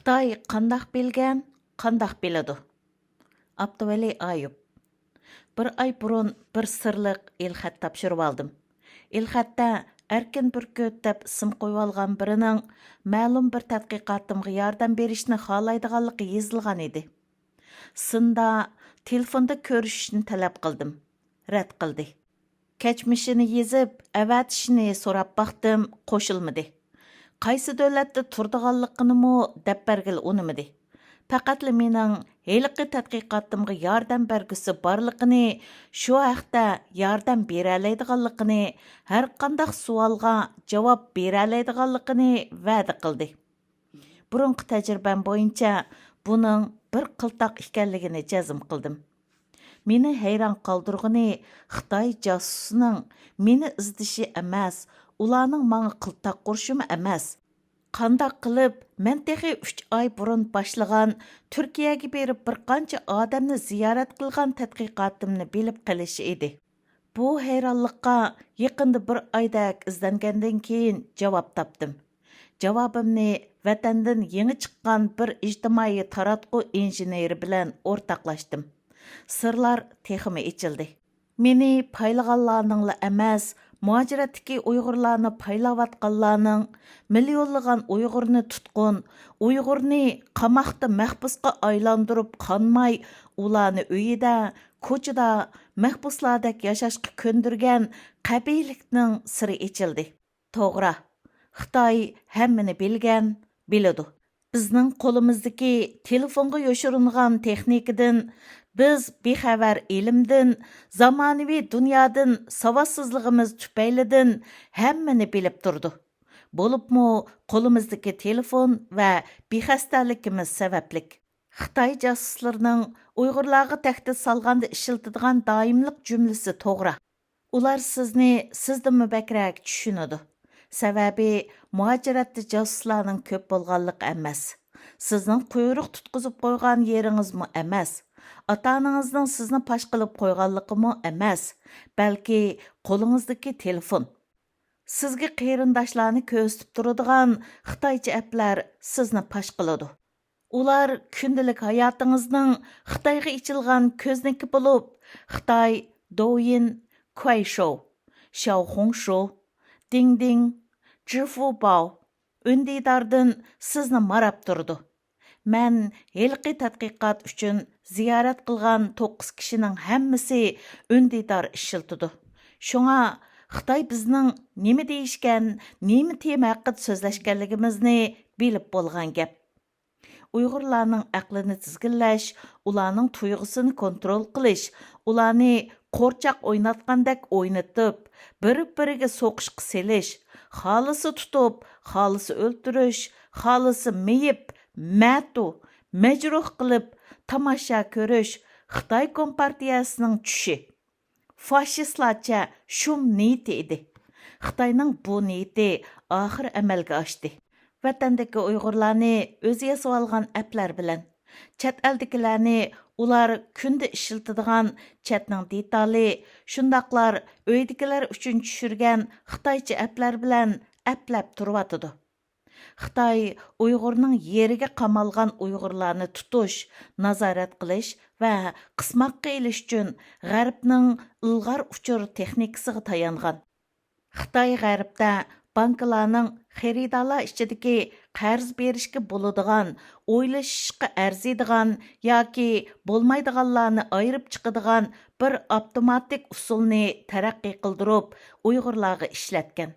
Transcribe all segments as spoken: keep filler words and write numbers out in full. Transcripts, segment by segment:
خىتاي قانداق بىلگەن، قانداق بىلىدۇ؟ ئابدۇۋەلى ئايۇپ. بىر ئاي بۇرۇن بىر سىرلىق ئېلخەت تاپشۇرۇۋالدىم. ئېلخەتتە ئەركىن بۈركۈت دەپ ئىسىم قويۇۋالغان بىرىنىڭ مەلۇم بىر تەتقىقاتىمغا ياردەم بېرىشنى خالايدىغانلىقى يېزىلغان ئىدى. سىندا تېلېفوندا كۆرۈشۈشنى تەلەپ قىلدىم. رەت قىلدى. كەچمىشىنى يېزىپ، ئەۋەتىشىنى سوراپ باقتىم، قوشۇلمىدى. قايسى دۆلەتتە تۇرىدىغانلىقىنىمۇ دەپ بەرگىلى ئۇنىمىدى. پەقەتلا مېنىڭ ھېلىقى تەتقىقاتىمغا ياردەم بەرگۈسى بارلىقىنى، شۇ ھەقتە ياردەم بېرەلەيدىغانلىقىنى، ھەرقانداق سوئالغا جاۋاب بېرەلەيدىغانلىقىنى ۋەدە قىلدى. بۇرۇنقى تەجرىبەم بويىچە بۇنىڭ بىر قىلتاق ئىكەنلىكىنى جەزم قىلدىم. مېنى ھەيران قالدۇرغىنى خىتاي جاسۇسىنىڭ مېنى ئىزدىشى ئەمەس، ئۇلارنىڭ ماڭا قىلتاق قۇرۇشىمۇ ئەمەس. قانداق قىلىپ مەن تېخى ئۈچ ئاي بۇرۇن باشلىغان تۈركىيەگە بېرىپ بىر قانچە ئادەمنى زىيارەت قىلغان تەتقىقاتىمنى بىلىپ قېلىشى ئىدى. بۇ ھەيرانلىققا يېقىندا بىر ئايدەك ئىزدەنگەندىن كېيىن جاۋاب تاپتىم. جاۋابىمنى ۋەتەندىن يېڭى چىققان بىر ئىجتىمائىي تاراتقۇ ئىنژېنېرى بىلەن ئورتاقلاشتىم. سىرلار تېخىمۇ ئېچىلدى. مېنى پايلىغانلارنىڭلا ئەمەس، مۇھاجىرەتتىكى ئۇيغۇرلارنى پايلاۋاتقانلارنىڭ، مىليونلىغان ئۇيغۇرنى تۇتقۇن، ئۇيغۇرنى قاماقتا مەھبۇسقا ئايلاندۇرۇپ قانماي، ئۇلارنى ئۆيىدە، كوچىدا مەھبۇسلاردەك ياشاشقا كۆندۈرگەن قەبىھلىكنىڭ سىرى ئېچىلدى. توغرا، خىتاي ھەممىنى بىلگەن، بىلىدۇ. بىزنىڭ قولىمىزدىكى تېلېفونغا يوشۇرۇنغان تېخنىكىدىن، بىز بىخەۋەر ئىلىمدىن، زامانىۋى دۇنيادىن ساۋاتسىزلىقىمىز تۈپەيلىدىن ھەممىنى بىلىپ تۇرىدۇ. بولۇپمۇ قولىمىزدىكى تېلېفون ۋە بىخەستەلىكىمىز سەۋەبلىك. خىتاي جاسۇسلىرىنىڭ ئۇيغۇرلارغا تەھدىت سالغاندا ئىشلىتىدىغان دائىملىق جۈملىسى توغرا. ئۇلار سىزنى سىزدىنمۇ بەكرەك چۈشىنىدۇ. سەۋەبى، مۇھاجىرەتتە جاسۇسلارنىڭ كۆپ بولغانلىقى ئەمەس. سىزنىڭ قۇيرۇق تۇتقۇزۇپ قويغان يېرىڭىزمۇ ئەمەس. ئاتا-ئانىڭىزنىڭ سىزنى پاش قىلىپ قويغانلىقىمۇ ئەمەس. بەلكى قولىڭىزدىكى تېلېفون. سىزگە قېرىنداشلارنى كۆرسىتىپ تۇرىدىغان خىتايچە ئەپلەر سىزنى پاش قىلىدۇ. ئۇلار كۈندىلىك ھاياتىڭىزنىڭ خىتايغا ئېچىلغان كۆزنىكى بولۇپ، خىتاي دوۋيىن، كۇەيشوۋ، شياۋخۇڭشۇ، دىڭدىڭ، جىفۇباۋ، ئۈندىداردىن سىزنى ماراپ تۇرىدۇ. مەن ھېلىقى تەتقىقات ئۈچۈن زىيارەت قىلغان توققۇز كىشىنىڭ ھەممىسى ئۈندىدار ئىشلىتىدۇ. شۇڭا خىتاي بىزنىڭ نېمە دېيىشكەن، نېمە تېما ھەققىدە سۆزلەشكەنلىكىمىزنى بىلىپ بولغان گەپ. ئۇيغۇرلارنىڭ ئەقلىنى تىزگىنلەش، ئۇلارنىڭ تۇيغۇسىنى كونترول قىلىش، ئۇلارنى قورچاق ئويناتقاندەك ئوينىتىپ، بىر-بىرىگە سوقۇشقا سېلىش، خالىسا تۇتۇپ، خالىسا ئۆلتۈرۈش، خالىسا مېيىپ، مەتۇ، مەجرۇھ قىلىپ تاماشا كۆرۈش خىتاي كومپارتىيەسىنىڭ چۈشى. فاشىستلارچە شۇم نىيىتى ئىدى. خىتاينىڭ بۇ نىيىتى ئاخىر ئەمەلگە ئاشتى. ۋەتەندىكى ئۇيغۇرلارنى ئۆزى ياسىۋالغان ئەپلەر بىلەن، چەت ئەلدىكىلەرنى ئۇلار كۈندە ئىشلىتىدىغان چەتنىڭ دېتالى، شۇنداقلار ئۆيدىكىلەر ئۈچۈن چۈشۈرگەن خىتايچە ئەپلەر بىلەن ئەپلەپ تۇرۇۋاتىدۇ. خىتاي ئۇيغۇرنىڭ يېرىگە قامالغان ئۇيغۇرلارنى تۇتۇش، نازارەت قىلىش ۋە قىسماققا ئېلىش ئۈچۈن غەربنىڭ ئىلغار ئۇچۇر تېخنىكىسىغا تايانغان. خىتاي غەربتە بانكىلارنىڭ خېرىدارلار ئىچىدىكى قەرز بېرىشكە بولىدىغان، ئويلىشىشقا ئەرزىيدىغان ياكى بولمايدىغانلارنى ئايرىپ چىقىدىغان بىر ئاپتوماتىك ئۇسۇلنى تەرەققىي قىلدۇرۇپ، ئۇيغۇرلارغا ئىشلەتكەن.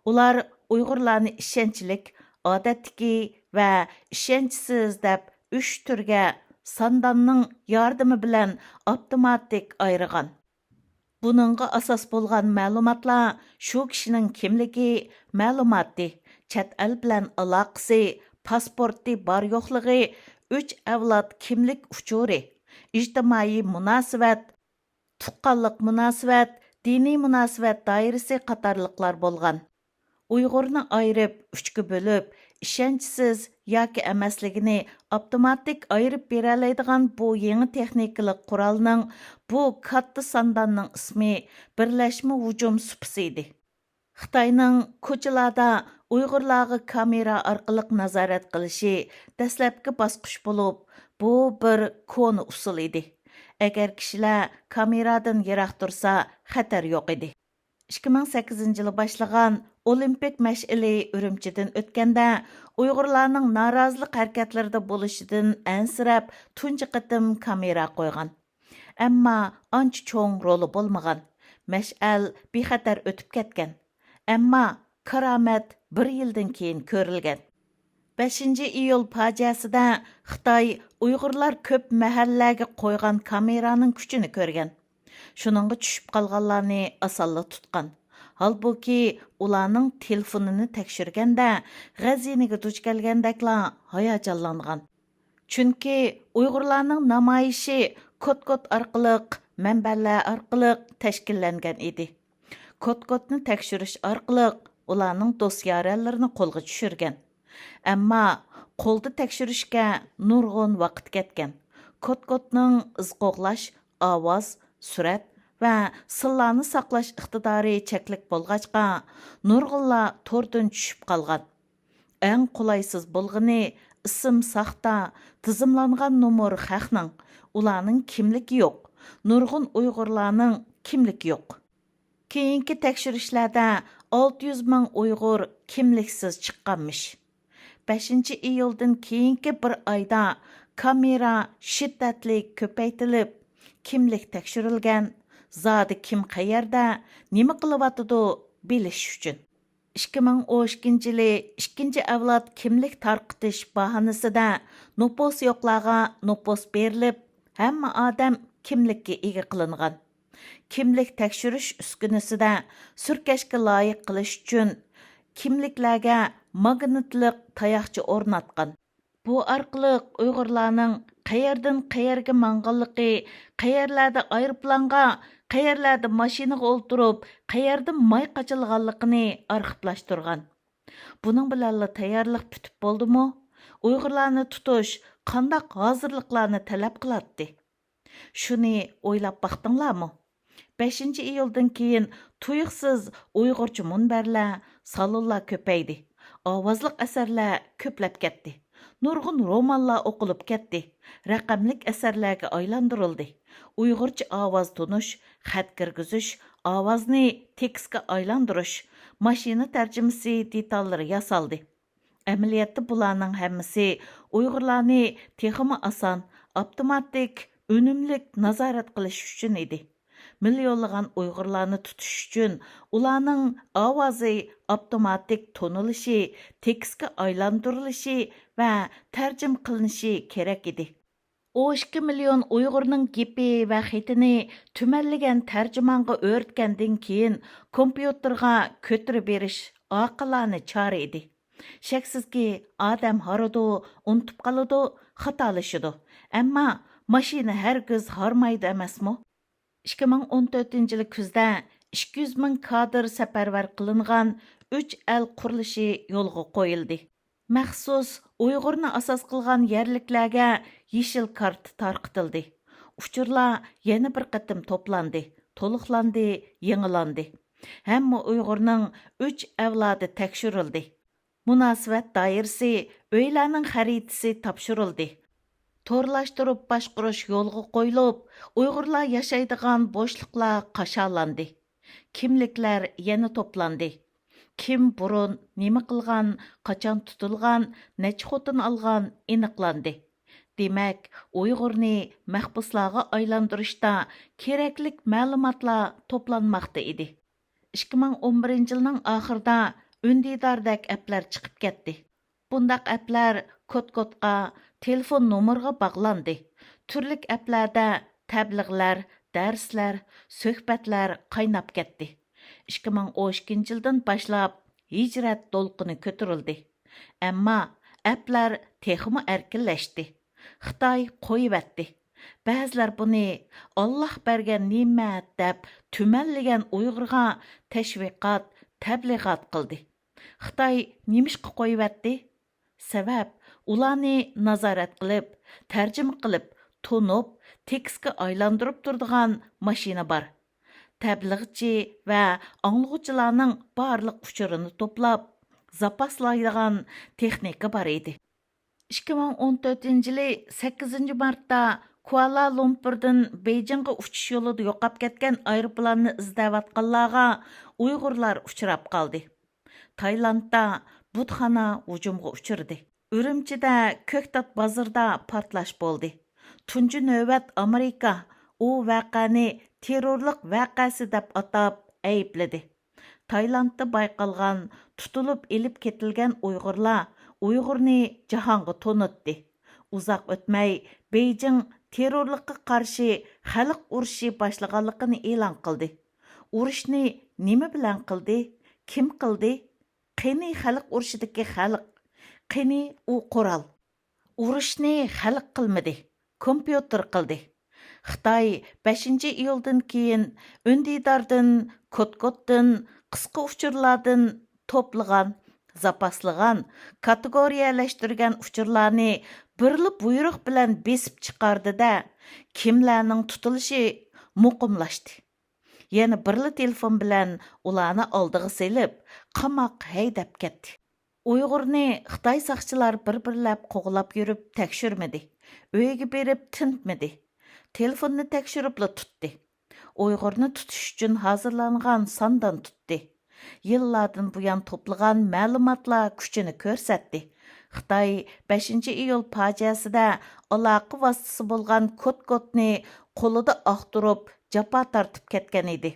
ئۇلار ئۇيغۇرلارنى ئىشەنچلىك، ئادەتتىكى ۋە ئىشەنچسىز دەپ ئۈچ تۈرگە سانداننىڭ ياردىمى بىلەن ئاپتوماتىك ئايرىغان. بۇنىڭغا ئاساس بولغان مەلۇماتلار شۇ كىشىنىڭ كىملىكى، مەلۇماتى، چەت ئەل بىلەن ئالاقىسى، پاسپورتى بار يوقلۇقى، ئۈچ ئەۋلاد كىملىك ئۇچۇرى، ئىجتىمائىي مۇناسىۋەت، تۇغقانلىق مۇناسىۋەت، دىنىي مۇناسىۋەت دائىرىسى قاتارلىقلار بولغان. ئۇيغۇرنى ئايرىپ، ئۈچكە بۆلۈپ، ئىشەنچسىز ياكى ئەمەسلىكىنى ئاپتوماتىك ئايرىپ بېرەلەيدىغان بۇ يېڭى تېخنىكىلىق قورالنىڭ بۇ كاتتا سانداننىڭ ئىسمى بىرلەشمە ھۇجۇم سۇپىسى ئىدى. خىتاينىڭ كوچىلاردا ئۇيغۇرلارغا كامېرا ئارقىلىق نازارەت قىلىشى دەسلەپكى باسقۇچ بولۇپ، بۇ بىر كونا ئۇسۇل ئىدى. ئەگەر كىشىلەر كامېرادىن يىراق تۇرسا، خەتەر يوق ئىدى. ئىككى مىڭ سەككىزىنچى يىلى باشلىغان ئولىمپىك مەشئىلى ئۈرۈمچىدىن ئۆتكەندە، ئۇيغۇرلارنىڭ نارازىلىق ھەرىكەتلىرىدە بولۇشىدىن ئەنسىرەپ، تۇنجى قېتىم كامېرا قويغان. ئەمما ئانچە چوڭ رولى بولمىغان. مەشئەل بىخەتەر ئۆتۈپ كەتكەن. ئەمما كارامەت بىر يىلدىن كېيىن كۆرۈلگەن. بەشىنچى ئىيۇل پاجىئەسىدە خىتاي ئۇيغۇرلار كۆپ مەھەللىلەرگە قويغان كامېرانىڭ كۈچىنى كۆرگەن. شۇنىڭغا چۈشۈپ قالغانلارنى ئاسانلا تۇتقان. ھالبۇكى، ئۇلارنىڭ تېلېفونىنى تەكشۈرگەندە، غەزىنىگە دۇچ كەلگەندەكلا ھاياجانلانغان. چۈنكى ئۇيغۇرلارنىڭ نامايىشى كود-كود ئارقىلىق، مەنبەلەر ئارقىلىق تەشكىللەنگەن ئىدى. كود-كودنى تەكشۈرۈش ئارقىلىق ئۇلارنىڭ دوست-يارەنلىرىنى قولغا چۈشۈرگەن. ئەمما قولدا تەكشۈرۈشكە نۇرغۇن ۋاقىت كەتكەن. كود-كودنىڭ ئىز قوغلاش، ئاۋاز، سۈرەت ۋە سىرلارنى ساقلاش ئىقتىدارى چەكلىك بولغاچقا، نۇرغۇنلار توردىن چۈشۈپ قالغان. ئەڭ قولايسىز بولغىنى ئىسىم ساختا، تىزىملانغان نومۇر خەقنىڭ، ئۇلارنىڭ كىملىكى يوق. نۇرغۇن ئۇيغۇرلارنىڭ كىملىكى يوق. كېيىنكى تەكشۈرۈشلەردە ئالتە يۈز مىڭ ئۇيغۇر كىملىكسىز چىققانمىش. بەشىنچى ئىيۇلدىن كېيىنكى بىر ئايدا كامېرا شىددەتلىك كۆپەيتىلىپ، كىملىك تەكشۈرۈلگەن، زادى كىم قەيەردە، نېمە قىلىۋاتىدۇ بىلىش ئۈچۈن. ئىككى مىڭ ئون ئىككىنچى يىلى ئىككىنچى ئەۋلاد كىملىك تارقىتىش باھانىسىدە نوپۇسى يوقلارغا نوپۇس بېرىلىپ، ھەممە ئادەم كىملىككە ئىگە قىلىنغان. كىملىك تەكشۈرۈش ئۈسكۈنىسىدە سۈركەشكە لايىق قىلىش ئۈچۈن كىملىكلەرگە ماگنىتلىق تاياقچە ئورناتقان. بۇ ئارقىلىق ئۇيغۇرلارنىڭ قەيەردىن قەيەرگە ماڭغانلىقى، قەيەرلەردە ئايروپىلانغا، قەيەرلەردە ماشىنىغا ئولتۇرۇپ، قەيەردىن ماي قاچىلىغانلىقىنى ئارخىپلاشتۇرغان. بۇنىڭ بىلەنلا تەييارلىق پۈتۈپ بولدىمۇ؟ ئۇيغۇرلارنى تۇتۇش قانداق ھازىرلىقلارنى تەلەپ قىلاتتى؟ شۇنى ئويلاپ باقتىڭلارمۇ؟ بەشىنچى ئىيۇلدىن كېيىن تۇيۇقسىز ئۇيغۇرچە مۇنبەرلەر، سالونلار كۆپەيدى. ئاۋازلىق ئەسەرلەر كۆپلەپ كەتتى. نۇرغۇن رومانلار ئوقۇلۇپ كەتتى. رەقەملىك ئەسەرلەرگە ئايلاندۇرۇلدى. ئۇيغۇرچە ئاۋاز تونۇش، خەت كىرگۈزۈش، ئاۋازنى تېكىستكە ئايلاندۇرۇش، ماشىنا تەرجىمىسى دېتاللىرى ياسالدى. ئەمەلىيەتتە بۇلارنىڭ ھەممىسى ئۇيغۇرلارنى تېخىمۇ ئاسان، ئاپتوماتىك، ئۈنۈملۈك نازارەت قىلىش ئۈچۈن ئىدى. مىليونلىغان ئۇيغۇرلارنى تۇتۇش ئۈچۈن ئۇلارنىڭ ئاۋازى ئاپتوماتىك تونۇلۇشى، تېكىستكە ئايلاندۇرۇلۇشى ۋە تەرجىمە قىلىنىشى كېرەك ئىدى. ئون ئىككى مىليون ئۇيغۇرنىڭ گېپى ۋە خېتىنى تۈمەنلىگەن تەرجىمانغا ئۆرتكەندىن كېيىن، كومپيۇتېرغا كۆتۈرۈۋېرىش ئاقىلانە چارە ئىدى. شەكسىزكى، ئادەم ھارىدۇ، ئۇنتۇپ قالىدۇ، خاتالىشىدۇ. ئەمما ماشىنا ھەرگىز ھارمايدۇ ئەمەسمۇ؟ ئىككى مىڭ ئون تۆتىنچى يىلى كۈزدە ئىككى يۈز مىڭ كادىر سەپەرۋەر قىلىنغان ئۈچ ئەل قۇرۇلۇشى يولغا قويۇلدى. مەخسۇس ئۇيغۇرنى ئاساس قىلغان يەرلىكلەرگە يېشىل كارتا تارقىتىلدى. ئۇچۇرلار يەنە بىر قېتىم توپلاندى، تولۇقلاندى، يېڭىلاندى. ھەممە ئۇيغۇرنىڭ ئۈچ ئەۋلادى تەكشۈرۈلدى. مۇناسىۋەت دائىرىسى، ئۆيلەرنىڭ خەرىتىسى تاپشۇرۇلدى. تورلاشتۇرۇپ باشقۇرۇش يولغا قويۇلۇپ، ئۇيغۇرلار ياشايدىغان بوشلۇقلار قاشالاندى. كىملىكلەر يەنە توپلاندى. كىم بۇرۇن نېمە قىلغان، قاچان تۇتۇلغان، نەچچە خوتۇن ئالغان ئېنىقلاندى. دېمەك، ئۇيغۇرنى مەھبۇسلارغا ئايلاندۇرۇشتا كېرەكلىك مەلۇماتلار توپلانماقتا ئىدى. ئىككى مىڭ ئون بىرىنچى يىلنىڭ ئاخىرىدا ئۈندىداردەك ئەپلەر چىقىپ كەتتى. بۇنداق ئەپلەر كود-كودقا، تېلېفون نومۇرىغا باغلاندى. تۈرلۈك ئەپلەردە تەبلىغلەر، دەرسلەر، سۆھبەتلەر قايناپ كەتتى. ئىككى مىڭ ئون ئىككىنچى يىلدىن باشلاپ ھىجرەت دولقۇنى كۆتۈرۈلدى. ئەمما ئەپلەر تېخىمۇ ئەركىنلەشتى. خىتاي قويۇۋەتتى. بەزىلەر بۇنى «ئاللاھ بەرگەن نېمەت» دەپ تۈمەنلىگەن ئۇيغۇرغا تەشۋىقات، تەبلىغات قىلدى. خىتاي نېمىشقا قويۇۋەتتى؟ سەۋەب، ئۇلارنى نازارەت قىلىپ، تەرجىمە قىلىپ، تونۇپ، تېكىستكە ئايلاندۇرۇپ تۇرىدىغان ماشىنا بار. تەبلىغچى ۋە ئاڭلىغۇچىلارنىڭ بارلىق ئۇچۇرىنى توپلاپ، زاپاسلايدىغان تېخنىكا بار ئىدى. ئىككى مىڭ ئون تۆتىنچى يىلى سەككىزىنچى مارتتا كۇئالا لۇمپۇردىن بېيجىڭغا ئۇچۇش يولىدا يوقاپ كەتكەن ئايروپىلاننى ئىزدەۋاتقانلارغا ئۇيغۇرلار ئۇچراپ قالدى. تايلاندتا بۇتخانا ھۇجۇمغا ئۇچرىدى. ئۈرۈمچىدە كۆكتات بازىرىدا پارتلاش بولدى. تۇنجى نۆۋەت ئامېرىكا ئۇ ۋەقەنى تېررورلۇق ۋەقەسى دەپ ئاتاپ ئەيىبلىدى. تايلاندتا بايقالغان تۇتۇلۇپ ئېلىپ كېتىلگەن ئۇيغۇرلار ئۇيغۇرنى جاھانغا تونۇتتى. ئۇزاق ئۆتمەي بېيجىڭ تېررورلۇققا قارشى خەلق ئۇرۇشى باشلىغانلىقىنى ئېلان قىلدى. ئۇرۇشنى نېمە بىلەن قىلدى؟ كىم قىلدى؟ قېنى خەلق ئۇرۇشىدىكى خەلق؟ قېنى ئۇ قورال؟ ئۇرۇشنى خەلق قىلمىدى، كومپيۇتېر قىلدى. خىتاي بەشىنچى ئىيۇلدىن كېيىن ئۈندىداردىن، كوتكوتتىن، قىسقا ئۇچۇرلاردىن توپلىغان، زاپاسلىغان، كاتېگورىيەلەشتۈرگەن ئۇچۇرلارنى بىرلا بۇيرۇق بىلەن بېسىپ چىقاردى-دە، كىملەرنىڭ تۇتۇلۇشى مۇقىملاشتى. يەنە بىرلا تېلېفون بىلەن ئۇلارنى ئالدىغا سېلىپ، قاماققا ھەيدەپ كەتتى. ئۇيغۇرنى خىتاي ساقچىلار بىر-بىرلەپ قوغلاپ يۈرۈپ تەكشۈرمىدى، ئۆيىگە بېرىپ تىنتمىدى. تېلېفوننى تەكشۈرۈپلا تۇتتى. ئۇيغۇرنى تۇتۇش ئۈچۈن ھازىرلانغان ساندان تۇتتى. يىللاردىن بۇيان توپلىغان مەلۇماتلار كۈچىنى كۆرسەتتى. خىتاي بەشىنچى ئىيۇل پاجىئەسىدە ئالاقە ۋاسىتىسى بولغان كوتكوتنى قولىدا ئاختۇرۇپ، جاپا تارتىپ كەتكەن ئىدى.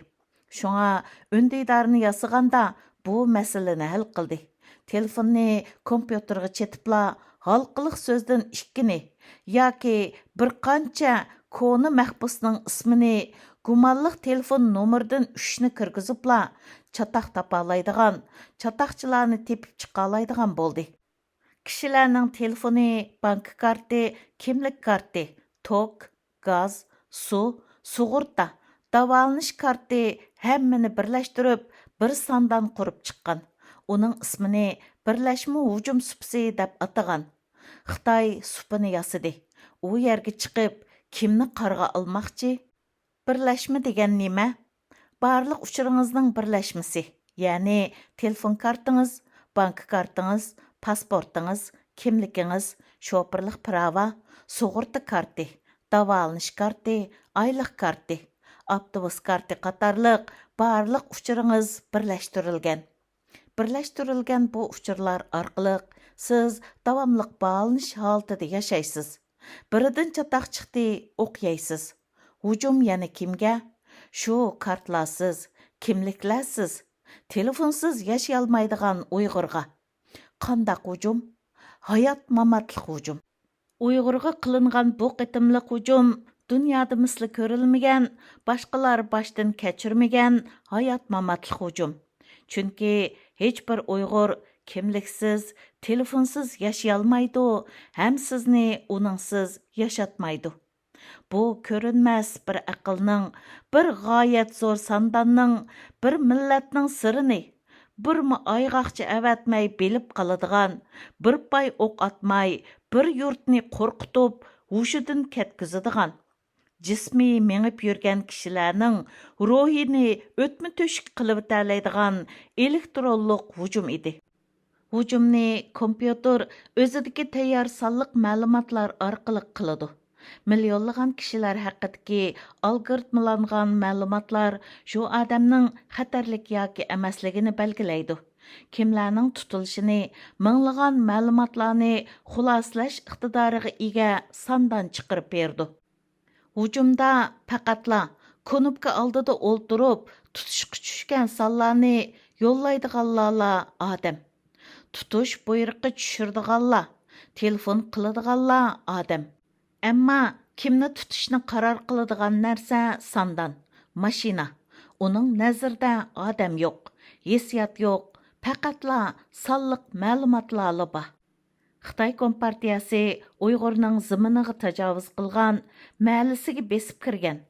شۇڭا ئۈندىدارنى ياسىغاندا بۇ مەسىلىنى ھەل قىلدى. تېلېفوننى كومپيۇتېرغا چېتىپلا، ھالقىلىق سۆزدىن ئىككىنى ياكى بىر قانچە كونا مەھبۇسنىڭ ئىسمىنى، گۇمانلىق تېلېفون نومۇرىدىن ئۈچنى كىرگۈزۈپلا، چاتاق تاپالايدىغان، چاتاقچىلارنى تېپىپ چىقالايدىغان بولدى. كىشىلەرنىڭ تېلېفونى، بانكا كارتى، كىملىك كارتى، توك، گاز، سۇ، سۇغۇرتا، داۋالىنىش كارتى، ھەممىنى بىرلەشتۈرۈپ، بىر ساندان قۇرۇپ چىققان. ئۇنىڭ ئىسمىنى بىرلەشمە ھۇجۇم سۇپىسى دەپ ئاتىغان. خىتاي سۇپىنى ياسىدى. ئۇ يەرگە چىقىپ، كىمنى قارىغا ئالماقچى؟ بىرلەشمە دېگەن نېمە؟ بارلىق ئۇچۇرىڭىزنىڭ بىرلەشمىسى، يەنى تېلېفون كارتىڭىز، بانكا كارتىڭىز، پاسپورتىڭىز، كىملىكىڭىز، شوپۇرلۇق پىراۋا، سۇغۇرتا كارتى، داۋالىنىش كارتى، ئايلىق كارتى، ئاپتوبۇس كارتى قاتارلىق بارلىق ئۇچۇرىڭىز بىرلەشتۈرۈلگەن. بىرلەشتۈرۈلگەن بۇ ئۇچۇرلار ئارقىلىق سىز داۋاملىق باھالىنىش ھالىتىدە ياشايسىز. بىرىدىن چاتاق چىقتى، ئوق يەيسىز. ھۇجۇم يەنە كىمگە؟ شۇ كارتلارسىز، كىملىكلەرسىز، تېلېفونسىز ياشىيالمايدىغان ئۇيغۇرغا. قانداق ھۇجۇم؟ ھايات-ماماتلىق ھۇجۇم. ئۇيغۇرغا قىلىنغان بۇ قېتىملىق ھۇجۇم دۇنيادا مىسلى كۆرۈلمىگەن، باشقىلار باشتىن كەچۈرمىگەن ھايات-ماماتلىق ھۇجۇم. چۈنكى ھېچبىر ئۇيغۇر كىملىكسىز، تېلېفونسىز ياشىيالمايدۇ ھەم سىزنى ئۇنىڭسىز ياشاتمايدۇ. بۇ كۆرۈنمەس بىر ئەقىلنىڭ، بىر غايەت زور سانداننىڭ، بىر مىللەتنىڭ سىرىنى بىرمۇ ئايغاقچە ئەۋەتمەي بىلىپ قالىدىغان، بىر پاي ئوق ئاتماي بىر يۇرتنى قورقۇتۇپ ھوشىدىن كەتكۈزىدىغان، جىسمى مېڭىپ يۈرگەن كىشىلەرنىڭ روھىنى ئۆتمە تۆشۈك قىلىۋېتەلەيدىغان ئېلېكترونلۇق ھۇجۇم ئىدى. ھۇجۇمنى كومپيۇتېر ئۆزىدىكى تەييار سانلىق مەلۇماتلار ئارقىلىق قىلىدۇ. مىليونلىغان كىشىلەر ھەققىدىكى ئالگورىتمىلانغان مەلۇماتلار شۇ ئادەمنىڭ خەتەرلىك ياكى ئەمەسلىكىنى بەلگىلەيدۇ. كىملەرنىڭ تۇتۇلۇشىنى، مىڭلىغان مەلۇماتلارنى خۇلاسىلەش ئىقتىدارىغا ئىگە ساندان چىقىرىپ بېرىدۇ. ھۇجۇمدا پەقەتلا كۇنۇپكا ئالدىدا ئولتۇرۇپ، تۇتۇشقا چۈشكەن سانلارنى يوللايدىغانلارلا ئادەم. تۇتۇش بۇيرۇقى چۈشۈرىدىغانلار، تېلېفون قىلىدىغانلار ئادەم. ئەمما كىمنى تۇتۇشنى قارار قىلىدىغان نەرسە ساندان، ماشىنا. ئۇنىڭ نەزىرىدە ئادەم يوق، ھېسسىيات يوق، پەقەتلا سانلىق مەلۇماتلارلا بار. خىتاي كومپارتىيەسى ئۇيغۇرنىڭ زېمىنىغا تاجاۋۇز قىلغان، مەھەللىسىگە بېسىپ كىرگەن،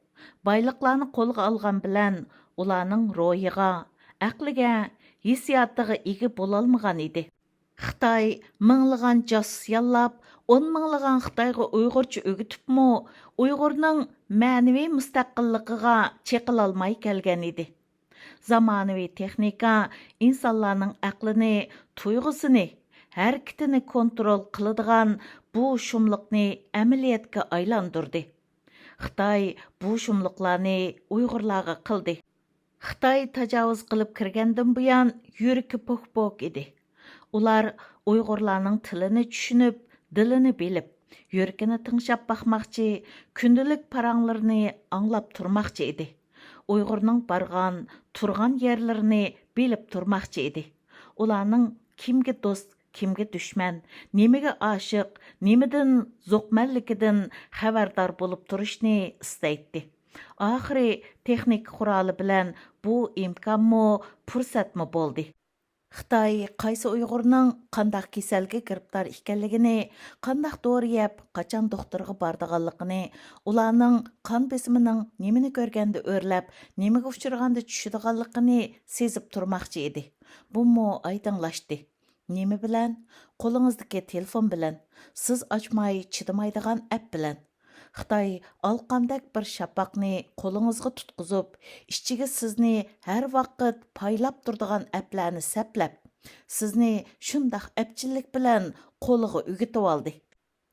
بايلىقلارنى قولغا ئالغان بىلەن ئۇلارنىڭ روھىغا، ئەقلىگە، ھېسسىياتىغا ئىگە بولالمىغان ئىدى. خىتاي مىڭلىغان جاسۇس ياللاپ، ئون مىڭلىغان خىتايغا ئۇيغۇرچە ئۆگىتىپمۇ، ئۇيغۇرنىڭ مەنىۋى مۇستەقىللىقىغا چېقىلالماي كەلگەن ئىدى. زامانىۋى تېخنىكا ئىنسانلارنىڭ ئەقلىنى، تۇيغۇسىنى، ھەرىكىتىنى كونترول قىلىدىغان بۇ شۇملۇقنى ئەمەلىيەتكە ئايلاندۇردى. خىتاي بۇ شۇملۇقلارنى ئۇيغۇرلارغا قىلدى. خىتاي تاجاۋۇز قىلىپ كىرگەندىن بۇيان يۈرىكى پوك-پوك ئىدى. ئۇلار ئۇيغۇرلارنىڭ تىلىنى چۈشىنىپ، دىلىنى بىلىپ، يۈرىكىنى تىڭشاپ باقماقچى، كۈندىلىك پاراڭلىرىنى ئاڭلاپ تۇرماقچى ئىدى. ئۇيغۇرنىڭ بارغان، تۇرغان يەرلىرىنى بىلىپ تۇرماقچى ئىدى. ئۇلارنىڭ كىمگە دوست، كىمگە دۈشمەن، نېمىگە ئاشىق، نېمىدىن زوقمەنلىكىدىن خەۋەردار بولۇپ تۇرۇشنى ئىستەيتتى. ئاخىرى تېخنىكا قورالى بىلەن بۇ ئىمكانمۇ، پۇرسەتمۇ بولدى. خىتاي قايسى ئۇيغۇرنىڭ قانداق كېسەلگە گىرىپتار ئىكەنلىكىنى، قانداق دورا يەپ، قاچان دوختۇرغا بارىدىغانلىقىنى، ئۇلارنىڭ قان بېسىمىنىڭ نېمىنى كۆرگەندە ئۆرلەپ، نېمىگە ئۇچرىغاندا چۈشىدىغانلىقىنى سېزىپ تۇرماقچى ئىدى. بۇمۇ ئايدىڭلاشتى. نېمە بىلەن؟ قولىڭىزدىكى تېلېفون بىلەن، سىز ئاچماي چىدىمايدىغان ئەپ بىلەن. خىتاي ئالقاندەك بىر شاپاقنى قولىڭىزغا تۇتقۇزۇپ، ئىچىگە سىزنى ھەر ۋاقىت پايلاپ تۇرىدىغان ئەپلەرنى سەپلەپ، سىزنى شۇنداق ئەپچىللىك بىلەن قولىغا ئۆگىتىۋالدى.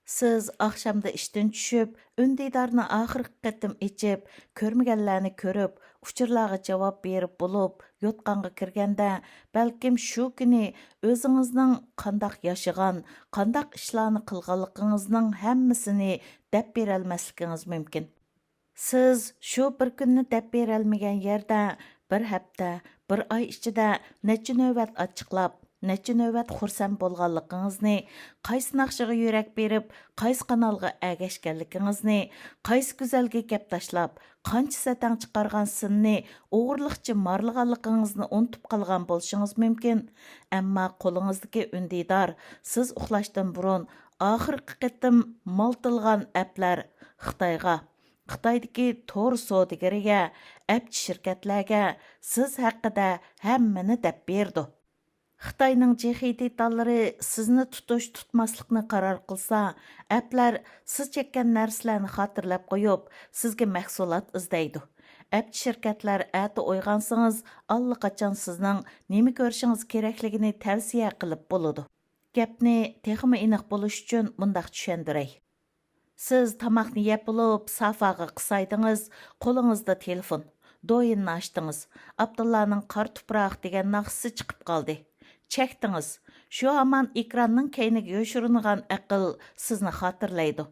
سىز ئاخشامدا ئىشتىن چۈشۈپ، ئۈندىدارنى ئاخىرقى قېتىم ئېچىپ، كۆرمىگەنلەرنى كۆرۈپ، ئۇچۇرلارغا جاۋاب بېرىپ بولۇپ، يوتقانغا كىرگەندە، بەلكىم شۇ كۈنى ئۆزىڭىزنىڭ قانداق ياشىغان، قانداق ئىشلارنى قىلغانلىقىڭىزنىڭ ھەممىسىنى دەپ بېرەلمەسلىكىڭىز مۇمكىن. سىز شۇ بىر كۈننى دەپ بېرەلمىگەن يەردە، بىر ھەپتە، بىر ئاي ئىچىدە نەچچە نۆۋەت ئاچچىقلاپ، نەچچە نۆۋەت خۇرسەن بولغانلىقىڭىزنى، قايسى ناخشىغا يۈرەك بېرىپ، قايسى قانالغا ئەگەشكەنلىكىڭىزنى، قايسى گۈزەلگە گەپ تاشلاپ، قانچە سەتەڭ چىقارغان سىننى، ئوغرىلىقچە مارىلىغانلىقىڭىزنى ئۇنتۇپ قالغان بولۇشىڭىز مۇمكىن. ئەمما قولىڭىزدىكى ئۈندىدار، سىز ئۇخلاشتىن بۇرۇن ئاخىرقى قېتىم مالتىلىغان ئەپلەر خىتايغا، خىتايدىكى تور سودىگىرىگە، ئەپچى شىركەتلەرگە سىز ھەققىدە ھەممىنى دەپ بېرىدۇ. خىتاينىڭ جىخېي دېتاللىرى سىزنى تۇتۇش-تۇتماسلىقنى قارار قىلسا، ئەپلەر سىز چەككەن نەرسىلەرنى خاتىرىلەپ قويۇپ، سىزگە مەھسۇلات ئىزدەيدۇ. ئەپچى شىركەتلەر ئەتە ئويغانسىڭىز، ئاللىقاچان سىزنىڭ نېمە كۆرۈشىڭىز كېرەكلىكىنى تەۋسىيە قىلىپ بولىدۇ. گەپنى تېخىمۇ ئېنىق بولۇش ئۈچۈن مۇنداق چۈشەندۈرەي. سىز تاماقنى يەپ بولۇپ، سافاغا قىسايدىڭىز، قولىڭىزدا تېلېفون. دويىننى ئاچتىڭىز. ئابدۇللانىڭ «قارا تۇپراق» دېگەن ناخشىسى چىقىپ قالدى. چەكتىڭىز. شۇ ھامان ئېكراننىڭ كەينىگە يوشۇرۇنغان ئەقىل سىزنى خاتىرىلەيدۇ.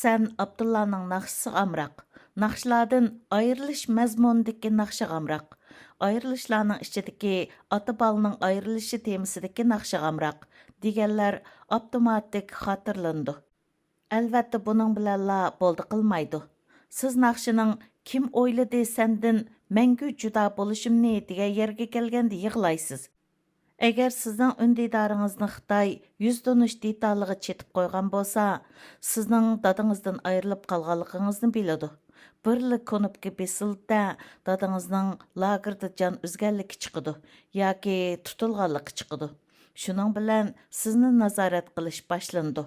سەن ئابدۇللانىڭ ناخشىسىغا ئامراق. ناخشىلاردىن ئايرىلىش مەزمۇنىدىكى ناخشىغا ئامراق. ئايرىلىشلارنىڭ ئىچىدىكى ئاتا بالىنىڭ ئايرىلىشى تېمىسىدىكى ناخشىغا ئامراق دېگەنلەر ئاپتوماتىك خاتىرىلىنىدۇ. ئەلۋەتتە، بۇنىڭ بىلەنلا بولدى قىلمايدۇ. سىز ناخشىنىڭ «كىم ئويلىدى سەندىن مەڭگۈ جۇدا بولۇشۇمنى» دېگەن يەرگە كەلگەندە يىغلايسىز. ئەگەر سىزنىڭ ئۈندىدارىڭىزنى خىتاي يۈز تونۇش دېتالىغا چېتىپ قويغان بولسا، سىزنىڭ دادىڭىزدىن ئايرىلىپ قالغانلىقىڭىزنى بىلىدۇ. بىرلا كۇنۇپكا بېسىلدىدە، دادىڭىزنىڭ لاگېردا جان ئۈزگەنلىكى چىقىدۇ ياكى تۇتۇلغانلىقى چىقىدۇ. شۇنىڭ بىلەن سىزنى نازارەت قىلىش باشلىنىدۇ.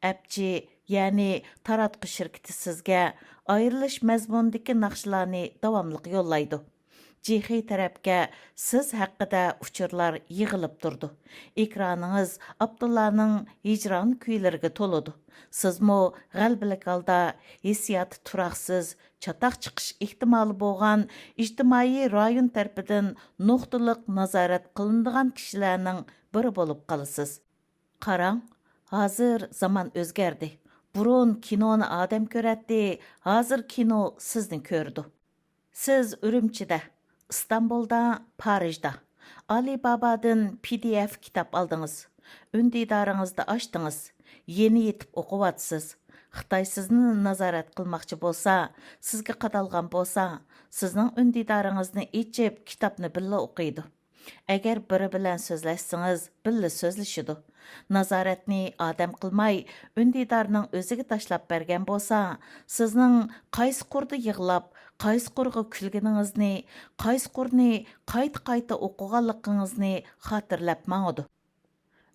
ئەپچى، يەنى تاراتقۇ شىركىتى سىزگە ئايرىلىش مەزمۇنىدىكى ناخشىلارنى داۋاملىق يوللايدۇ. جىخېي تەرەپكە سىز ھەققىدە ئۇچۇرلار يىغىلىپ تۇرىدۇ. ئېكرانىڭىز ئابدۇللانىڭ ھىجران كۈيلىرىگە تولىدۇ. سىزمۇ غەلىبىلىك ھالدا ھېسسىياتى تۇراقسىز، چاتاق چىقىش ئېھتىمالى بولغان ئىجتىمائىي رايون تەرىپىدىن نۇقتىلىق نازارەت قىلىنىدىغان كىشىلەرنىڭ بىرى بولۇپ قالىسىز. قاراڭ، ھازىر زامان ئۆزگەردى. بۇرۇن كىنونى ئادەم كۆرەتتى، ھازىر كىنو سىزنى كۆرىدۇ. سىز ئۈرۈمچىدە، ئىستانبۇلدا، پارىژدا ئالىبابادىن پى دى ئېف كىتاب ئالدىڭىز. ئۈندىدارىڭىزدا ئاچتىڭىز. يېنى يېتىپ ئوقۇۋاتىسىز. خىتاي سىزنى نازارەت قىلماقچى بولسا، سىزگە قادالغان بولسا، سىزنىڭ ئۈندىدارىڭىزنى ئېچىپ، كىتابنى بىللە ئوقۇيدۇ. ئەگەر بىرى بىلەن سۆزلەشسىڭىز، بىللە سۆزلىشىدۇ. نازارەتنى ئادەم قىلماي، ئۈندىدارنىڭ ئۆزىگە تاشلاپ بەرگەن بولسا، سىزنىڭ قايسى قۇردا يىغلاپ، قايسى قۇرغا كۈلگىنىڭىزنى، قايسى قۇرنى قايتا-قايتا ئوقۇغانلىقىڭىزنى خاتىرىلەپ ماڭىدۇ.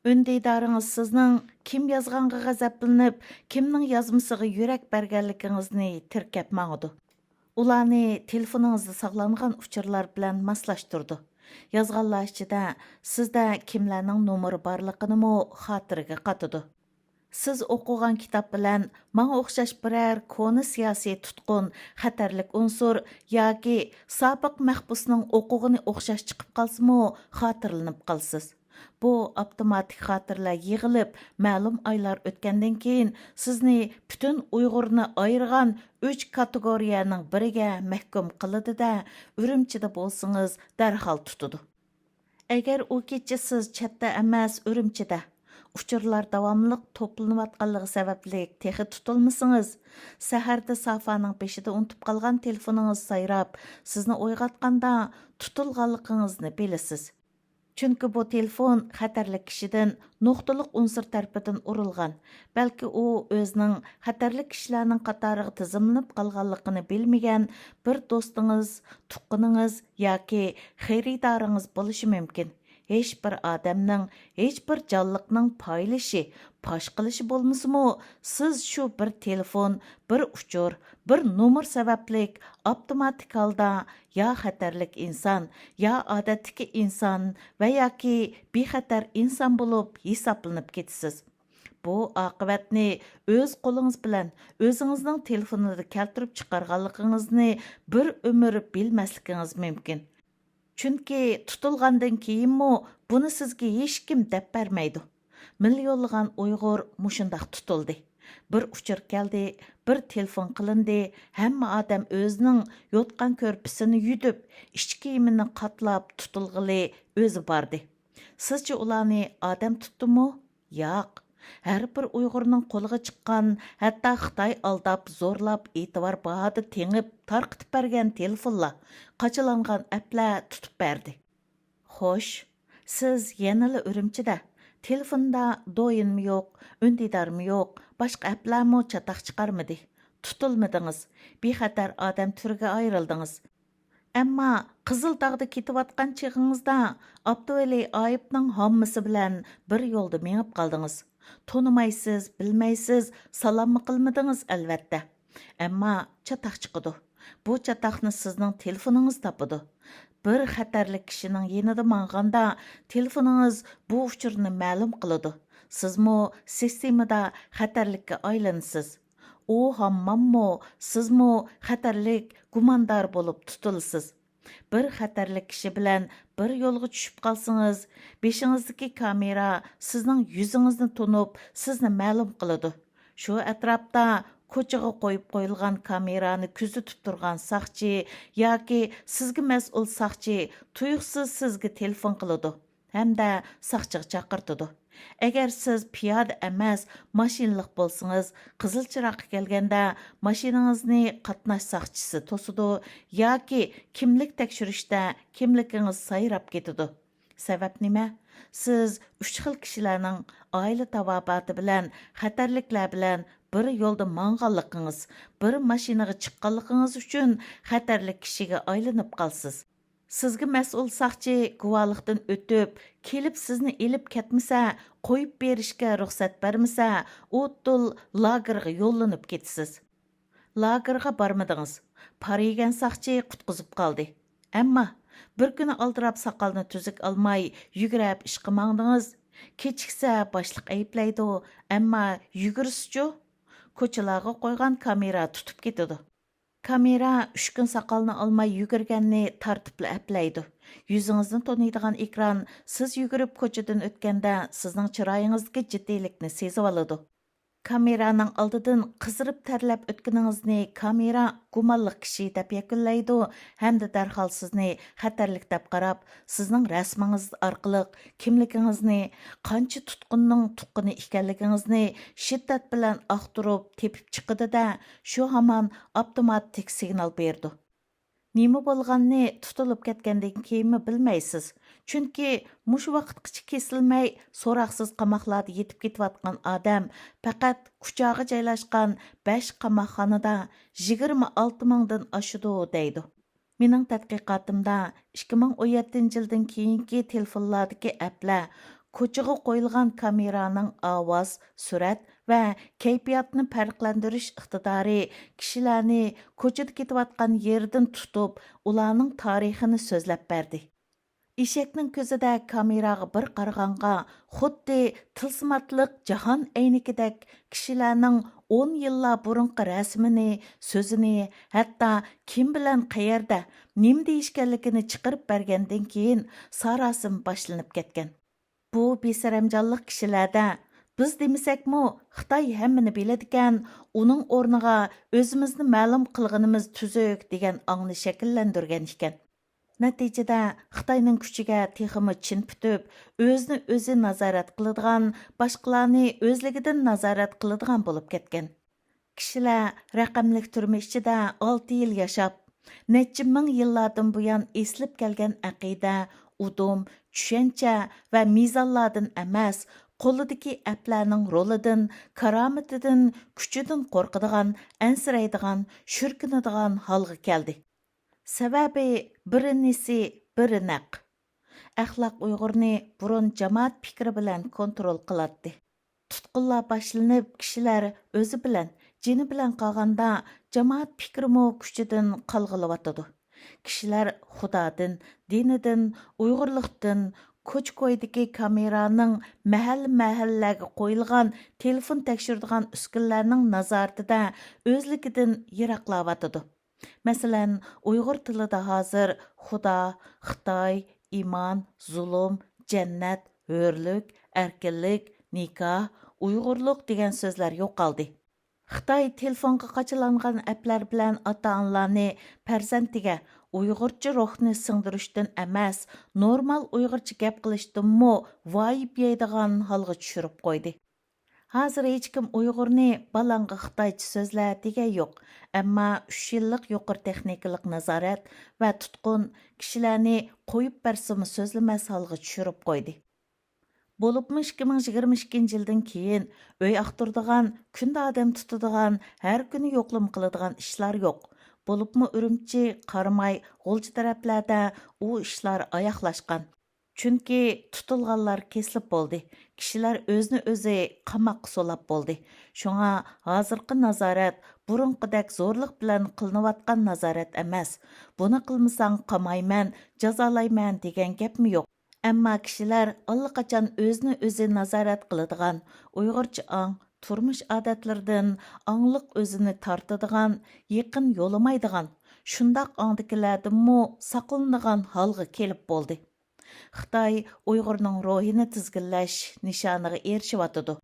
ئۈندىدارىڭىز سىزنىڭ كىم يازغانغا غەزەپلىنىپ، كىمنىڭ يازمىسىغا يۈرەك بەرگەنلىكىڭىزنى تىركەپ ماڭىدۇ. ئۇلارنى تېلېفونىڭىزدا ساقلانغان ئۇچۇرلار بىلەن ماسلاشتۇرىدۇ. يازغانلار ئىچىدە سىزدە كىملەرنىڭ نومۇرى بارلىقىنىمۇ خاتىرىگە قاتىدۇ. سىز ئوقۇغان كىتاب بىلەن ماڭا ئوخشاش بىرەر كونا سىياسىي تۇتقۇن، خەتەرلىك ئۇنسۇر ياكى سابىق مەھبۇسنىڭ ئوقۇغىنى ئوخشاش چىقىپ قالسىمۇ، خاتىرىلىنىپ قالىسىز. بۇ ئاپتوماتىك خاتىرىلەر يىغىلىپ، مەلۇم ئايلار ئۆتكەندىن كېيىن، سىزنى پۈتۈن ئۇيغۇرنى ئايرىغان ئۈچ كاتېگورىيەنىڭ بىرىگە مەھكۇم قىلىدۇ-دە، ئۈرۈمچىدە بولسىڭىز، دەرھال تۇتىدۇ. ئەگەر ئۇ كېچە سىز چەتتە ئەمەس، ئۈرۈمچىدە، ئۇچۇرلار داۋاملىق توپلىنىۋاتقانلىقى سەۋەبلىك تېخى تۇتۇلمىسىڭىز، سەھەردە سافانىڭ بېشىدا ئۇنتۇپ قالغان تېلېفونىڭىز سايراپ، سىزنى ئويغاتقاندا تۇتۇلغانلىقىڭىزنى بىلىسىز. چۈنكى بۇ تېلېفون خەتەرلىك كىشىدىن نۇقتىلىق ئۇنسۇر تەرىپىدىن ئۇرۇلغان. بەلكى ئۇ ئۆزىنىڭ خەتەرلىك كىشىلەرنىڭ قاتارىغا تىزىملىنىپ قالغانلىقىنى بىلمىگەن بىر دوستىڭىز، تۇغقىنىڭىز ياكى خېرىدارىڭىز بولۇشى مۇمكىن. ھېچبىر ئادەمنىڭ، ھېچبىر جانلىقنىڭ پايلىشى، پاش قىلىشى بولمىسىمۇ، سىز شۇ بىر تېلېفون، بىر ئۇچۇر، بىر نومۇر سەۋەبلىك ئاپتوماتىك ھالدا يا خەتەرلىك ئىنسان، يا ئادەتتىكى ئىنسان ۋە ياكى بىخەتەر ئىنسان بولۇپ ھېسابلىنىپ كېتىسىز. بۇ ئاقىۋەتنى ئۆز قولىڭىز بىلەن ئۆزىڭىزنىڭ تېلېفونىدا كەلتۈرۈپ چىقارغانلىقىڭىزنى بىر ئۆمۈر بىلمەسلىكىڭىز مۇمكىن. چۈنكى تۇتۇلغاندىن كېيىنمۇ بۇنى سىزگە ھېچكىم دەپ بەرمەيدۇ. مىليونلىغان ئۇيغۇر مۇشۇنداق تۇتۇلدى. بىر ئۇچۇر كەلدى، بىر تېلېفون قىلىندى، ھەممە ئادەم ئۆزىنىڭ يوتقان كۆرپىسىنى يۈدۈپ، ئىچ كىيىمىنى قاتلاپ تۇتۇلغىلى ئۆزى باردى. سىزچە ئۇلارنى ئادەم تۇتتىمۇ؟ ياق. ھەر بىر ئۇيغۇرنىڭ قولىغا چىققان، ھەتتا خىتاي ئالداپ، زورلاپ، ئېتىبار باھادا تېڭىپ، تارقىتىپ بەرگەن تېلېفونلار، قاچىلانغان ئەپلەر تۇتۇپ بەردى. خوش، سىز يەنىلا ئۈرۈمچىدە. تېلېفوندا دويىنمۇ يوق، ئۈندىدارمۇ يوق، باشقا ئەپلەرمۇ چاتاق چىقارمىدى. تۇتۇلمىدىڭىز، بىخەتەر ئادەم تۈرىگە ئايرىلدىڭىز. ئەمما قىزىل داغدا كېتىۋاتقان چېغىڭىزدا ئابدۇۋەلى ئايۇپنىڭ ھاممىسى بىلەن بىر يولدا مېڭىپ قالدىڭىز. تونۇمايسىز، بىلمەيسىز، سالاممۇ قىلمىدىڭىز، ئەلۋەتتە. ئەمما چاتاق چىقىدۇ. بۇ چاتاقنى سىزنىڭ تېلېفونىڭىز تاپىدۇ. بىر خەتەرلىك كىشىنىڭ يېنىدا ماڭغاندا، تېلېفونىڭىز بۇ ئۇچۇرنى مەلۇم قىلىدۇ. سىزمۇ سىستېمىدا خەتەرلىككە ئايلىنىسىز. ئۇ ھامماممۇ، سىزمۇ خەتەرلىك گۇماندار بولۇپ تۇتۇلىسىز. بىر خەتەرلىك كىشى بىلەن بىر يولغا چۈشۈپ قالسىڭىز، بېشىڭىزدىكى كامېرا سىزنىڭ يۈزىڭىزنى تونۇپ، سىزنى مەلۇم قىلىدۇ. شۇ ئەتراپتا كوچىغا قويۇپ قويۇلغان كامېرانى كۆزىتىپ تۇرغان ساقچى ياكى سىزگە مەسئۇل ساقچى تۇيۇقسىز سىزگە تېلېفون قىلىدۇ ھەمدە ساقچىغا چاقىرتىدۇ. ئەگەر سىز پىيادە ئەمەس، ماشىنىلىق بولسىڭىز، قىزىل چىراغقا كەلگەندە ماشىنىڭىزنى قاتناش ساقچىسى توسىدۇ ياكى كىملىك تەكشۈرۈشتە كىملىكىڭىز سايراپ كېتىدۇ. سەۋەب نېمە؟ سىز ئۈچ خىل كىشىلەرنىڭ ئائىلە تاۋابىئاتى بىلەن خەتەرلىكلەر بىلەن بىر يولدا ماڭغانلىقىڭىز، بىر ماشىنىغا چىققانلىقىڭىز ئۈچۈن خەتەرلىك كىشىگە ئايلىنىپ قالىسىز. سىزگە مەسئۇل ساقچى گۇۋاھلىقتىن ئۆتۈپ، كېلىپ سىزنى ئېلىپ كەتمىسە، قويۇپ بېرىشكە رۇخسەت بەرمىسە، ئۇددۇل لاگېرغا يوللىنىپ كېتىسىز. لاگېرغا بارمىدىڭىز. پارا يېگەن ساقچى قۇتقۇزۇپ قالدى. ئەمما بىر كۈنى ئالدىراپ ساقالنى تۈزۈك ئالماي يۈگرەپ ئىشقا ماڭدىڭىز. كېچىكسە باشلىق ئەيىبلەيدۇ، ئەمما يۈگۈرسىچۇ؟ كوچىلارغا قويغان كامېرا تۇتۇپ كېتىدۇ. كامېرا ئۈچ كۈن ساقالنى ئالماي يۈگۈرگەننى تارتىپلا ئەپلەيدۇ. يۈزىڭىزنى تونۇيدىغان ئېكران سىز يۈگۈرۈپ كوچىدىن ئۆتكەندە سىزنىڭ چىرايىڭىزدىكى جىددىيلىكنى سېزىۋالىدۇ. كامېرانىڭ ئالدىدىن قىزىرىپ تەرلەپ ئۆتكىنىڭىزنى كامېرا گۇمانلىق كىشى دەپ يەكۈنلەيدۇ ھەمدە دەرھال سىزنى خەتەرلىك دەپ قاراپ، سىزنىڭ رەسىمىڭىز ئارقىلىق كىملىكىڭىزنى، قانچە تۇتقۇننىڭ تۇغقىنى ئىكەنلىكىڭىزنى شىددەت بىلەن ئاختۇرۇپ تېپىپ چىقىدۇ-دە، شۇ ھامان ئاپتوماتىك سىگنال بېرىدۇ. نېمە بولغاننى تۇتۇلۇپ كەتكەندىن كېيىنمۇ بىلمەيسىز. چۈنكى مۇشۇ ۋاقىتقىچە كېسىلمەي، سوراقسىز قاماقلاردا يېتىپ كېتىۋاتقان ئادەم پەقەت كۇچاغا جايلاشقان بەش قاماقخانىدا يىگىرمە ئالتە مىڭدىن ئاشىدۇ، دەيدۇ. مېنىڭ تەتقىقاتىمدا ئىككى مىڭ ئون يەتتىنچى يىلدىن كېيىنكى تېلېفونلاردىكى ئەپلەر كوچىغا قويۇلغان كامېرانىڭ ئاۋاز، سۈرئەت ۋە كەيپىياتنى پەرقلەندۈرۈش ئىقتىدارى كىشىلەرنى كوچىدا كېتىۋاتقان يېرىدىن تۇتۇپ، ئۇلارنىڭ تارىخىنى سۆزلەپ بەردى. ئېشەكنىڭ كۆزىدە كامېراغا بىر قارىغانغا، خۇددى تىلسىماتلىق جاھان ئەينىكىدەك كىشىلەرنىڭ ئون يىللار بۇرۇنقى رەسىمىنى، سۆزىنى، ھەتتا كىم بىلەن قەيەردە، نېمە دېيىشكەنلىكىنى چىقىرىپ بەرگەندىن كېيىن ساراسىمە باشلىنىپ كەتكەن. بۇ بىسەرەمجانلىق كىشىلەردە بىز دېمىسەكمۇ خىتاي ھەممىنى بىلىدىكەن، ئۇنىڭ ئورنىغا ئۆزىمىزنى مەلۇم قىلغىنىمىز تۈزۈك دېگەن ئاڭنى شەكىللەندۈرگەن ئىكەن. نەتىجىدە خىتاينىڭ كۈچىگە تېخىمۇ چىن پۈتۈپ، ئۆزىنى ئۆزى نازارەت قىلىدىغان، باشقىلارنى ئۆزلۈكىدىن نازارەت قىلىدىغان بولۇپ كەتكەن. كىشىلەر رەقەملىك تۈرمە ئىچىدە ئالتە يىل ياشاپ، نەچچە مىڭ يىللاردىن بۇيان ئېسىلىپ كەلگەن ئەقىدە، ئۇدۇم، چۈشەنچە ۋە مىزانلاردىن ئەمەس، قولىدىكى ئەپلەرنىڭ رولىدىن، كارامىتىدىن، كۈچىدىن قورقىدىغان، ئەنسىرەيدىغان، شۈركۈنىدىغان ھالغا كەلدى. سەۋەبى، بىرىنىسى بىرى نەق. ئەخلاق ئۇيغۇرنى بۇرۇن جامائەت پىكرى بىلەن كونترول قىلاتتى. تۇتقۇنلار باشلىنىپ، كىشىلەر ئۆزى بىلەن، جېنى بىلەن قالغاندا، جامائەت پىكرىمۇ كۈچىدىن قالغىلىۋاتىدۇ. كىشىلەر خۇدادىن، دىنىدىن، ئۇيغۇرلۇقتىن، كوچا-كويدىكى كامېرانىڭ، مەھەللە-مەھەللىلەرگە قويۇلغان تېلېفون تەكشۈرىدىغان ئۈسكۈنىلەرنىڭ نازارىتىدە ئۆزلۈكىدىن يىراقلاۋاتىدۇ. مەسىلەن، ئۇيغۇر تىلىدا ھازىر خۇدا، خىتاي، ئىمان، زۇلۇم، جەننەت، ھۆرلۈك، ئەركىنلىك، نىكاھ، ئۇيغۇرلۇق دېگەن سۆزلەر يوقالدى. خىتاي تېلېفونغا قاچىلانغان ئەپلەر بىلەن ئاتا-ئانىلارنى پەرزەنتىگە ئۇيغۇرچە روھنى سىڭدۈرۈشتىن ئەمەس، نورمال ئۇيغۇرچە گەپ قىلىشتىنمۇ ۋايىپ يەيدىغان ھالغا چۈشۈرۈپ قويدى. ھازىر ھېچكىم ئۇيغۇرنى بالاڭغا خىتايچە سۆزلە دېگەن يوق، ئەمما ئۈچ يىللىق يۇقىرى تېخنىكىلىق نازارەت ۋە تۇتقۇن كىشىلەرنى قويۇپ بەرسىمۇ سۆزلىمەس ھالغا چۈشۈرۈپ قويدى. بولۇپمۇ ئىككى مىڭ يىگىرمە ئىككىنچى يىلدىن كېيىن ئۆي ئاختۇرىدىغان، كۈندە ئادەم تۇتىدىغان، ھەر كۈنى يوقلىما قىلىدىغان ئىشلار يوق. بولۇپمۇ ئۈرۈمچى، قاراماي، غۇلجا تەرەپلەردە ئۇ ئىشلار ئاياغلاشقان. چۈنكى تۇتۇلغانلار كېسىلىپ بولدى. كىشىلەر ئۆزىنى ئۆزى قاماققا سولاپ بولدى. شۇڭا ھازىرقى نازارەت بۇرۇنقىدەك زورلۇق بىلەن قىلىنىۋاتقان نازارەت ئەمەس. بۇنى قىلمىساڭ قامايمەن، جازالايمەن دېگەن گەپمۇ يوق. ئەمما كىشىلەر ئاللىقاچان ئۆزىنى ئۆزى نازارەت قىلىدىغان، ئۇيغۇرچە ئاڭ، تۇرمۇش ئادەتلىرىدىن، ئاڭلىق ئۆزىنى تارتىدىغان، يېقىن يولىمايدىغان، شۇنداق ئاڭدىكىلەردىنمۇ ساقلىنىدىغان ھالغا كېلىپ بولدى. خىتاي ئۇيغۇرنىڭ روھىنى تىزگىنلەش نىشانىغا ئېرىشىۋاتىدۇ.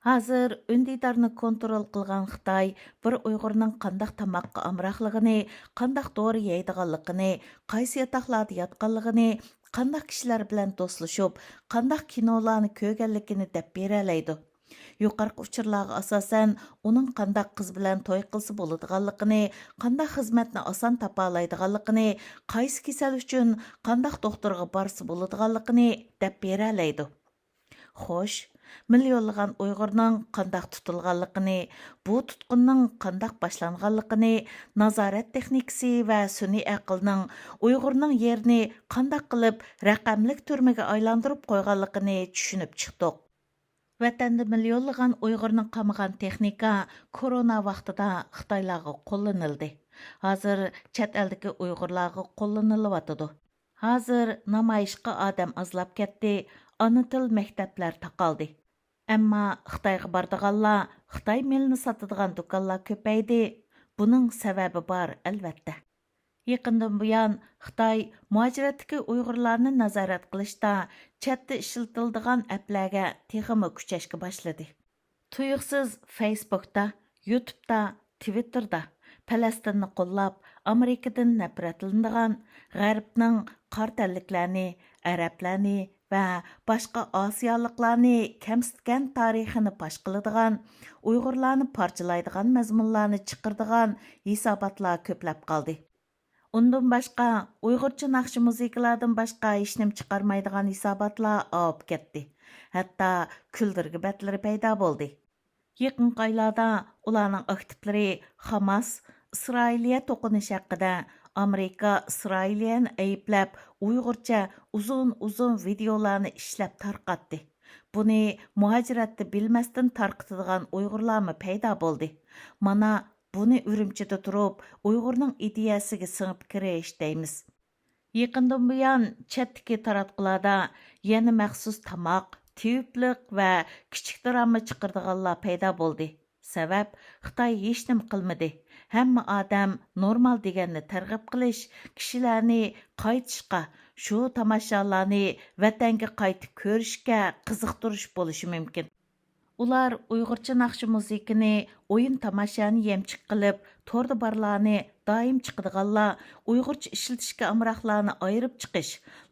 ھازىر ئۈندىدارنى كونترول قىلغان خىتاي بىر ئۇيغۇرنىڭ قانداق تاماققا ئامراقلىقىنى، قانداق دورا يەيدىغانلىقىنى، قايسى ياتاقلاردا ياتقانلىقىنى، قانداق كىشىلەر بىلەن دوستلىشىپ، قانداق كىنولارنى كۆرگەنلىكىنى دەپ بېرەلەيدۇ. يۇقىرىقى ئۇچۇرلارغا ئاساسەن، ئۇنىڭ قانداق قىز بىلەن توي قىلسا بولىدىغانلىقىنى، قانداق خىزمەتنى ئاسان تاپالايدىغانلىقىنى، قايسى كېسەل ئۈچۈن قانداق دوختۇرغا بارسا بولىدىغانلىقىنى دەپ بېرەلەيدۇ. خوش، مىليونلىغان ئۇيغۇرنىڭ قانداق تۇتۇلغانلىقىنى، بۇ تۇتقۇننىڭ قانداق باشلانغانلىقىنى، نازارەت تېخنىكىسى ۋە سۈنئىي ئەقىلنىڭ ئۇيغۇرنىڭ يېرىنى قانداق قىلىپ رەقەملىك تۈرمىگە ئايلاندۇرۇپ قويغانلىقىنى چۈشىنىپ چىقتۇق. ۋەتەندە مىليونلىغان ئۇيغۇرنى قامىغان تېخنىكا كورونا ۋاقتىدا خىتايلارغا قوللىنىلدى. ھازىر چەت ئەلدىكى ئۇيغۇرلارغا قوللىنىلىۋاتىدۇ. ھازىر نامايىشقا ئادەم ئازلاپ كەتتى، ئانا تىل مەكتەپلەر تاقالدى. ئەمما خىتايغا بارىدىغانلار، خىتاي مېلىنى ساتىدىغان دۇكانلار كۆپەيدى. بۇنىڭ سەۋەبى بار، ئەلۋەتتە. يېقىندىن بۇيان، خىتاي مۇھاجىرەتتىكى ئۇيغۇرلارنى نازارەت قىلىشتا چەتتە ئىشلىتىلىدىغان ئەپلەرگە تېخىمۇ كۈچەشكە باشلىدى. تۇيۇقسىز فېيسبۇكتا، يۇتۇبتا، تىۋىتتېردا پەلەستىننى قوللاپ، ئامېرىكىدىن نەپرەتلىنىدىغان، غەربنىڭ قارا تەنلىكلەرنى، ئەرەبلەرنى ۋە باشقا ئاسىيالىقلارنى كەمسىتكەن تارىخىنى پاش قىلىدىغان، ئۇيغۇرلارنى پارچىلايدىغان مەزمۇنلارنى چىقىرىدىغان ھېساباتلار كۆپلەپ قالدى. ئۇندىن باشقا، ئۇيغۇرچە ناخشا مۇزىكىلاردىن باشقا ھېچنېمە چىقارمايدىغان ھېساباتلار ئاۋۇپ كەتتى. ھەتتا كۈلدۈرگە بەتلىرى پەيدا بولدى. يېقىنقى ئايلاردا ئۇلارنىڭ ئاكتىپلىرى خاماس، ئىسرائىلىيە توقۇنۇشى ھەققىدە ئامېرىكا ئىسرائىلىيەنى ئەيىبلەپ، ئۇيغۇرچە ئۇزۇن-ئۇزۇن ۋىدېئولارنى ئىشلەپ تارقاتتى. بۇنى مۇھاجىرەتتە بىلمەستىن تارقىتىدىغان ئۇيغۇرلارمۇ پەيدا بولدى. مانا، بۇنى ئۈرۈمچىدە تۇرۇپ ئۇيغۇرنىڭ ئىدىيەسىگە سىڭىپ كىرىش دەيمىز. يېقىندىن بۇيان چەتتىكى تاراتقۇلاردا يەنە مەخسۇس تاماق، تېۋىپلىق ۋە كىچىك دىراما چىقىرىدىغانلار پەيدا بولدى. سەۋەب، خىتاي ھېچنېمە قىلمىدى. ھەممە ئادەم نورمال دېگەننى تەرغىب قىلىش، كىشىلەرنى قايتىشقا، شۇ تاماشالارنى ۋەتەنگە قايتىپ كۆرۈشكە قىزىقتۇرۇش بولۇشى مۇمكىن. ئۇلار ئۇيغۇرچە ناخشا مۇزىكىنى، ئويۇن تاماشانى يەمچۈك قىلىپ، توردا بارلارنى، دائىم چىقىدىغانلار، ئۇيغۇرچە ئىشلىتىشكە ئامراقلارنى ئايرىپ چىقىش،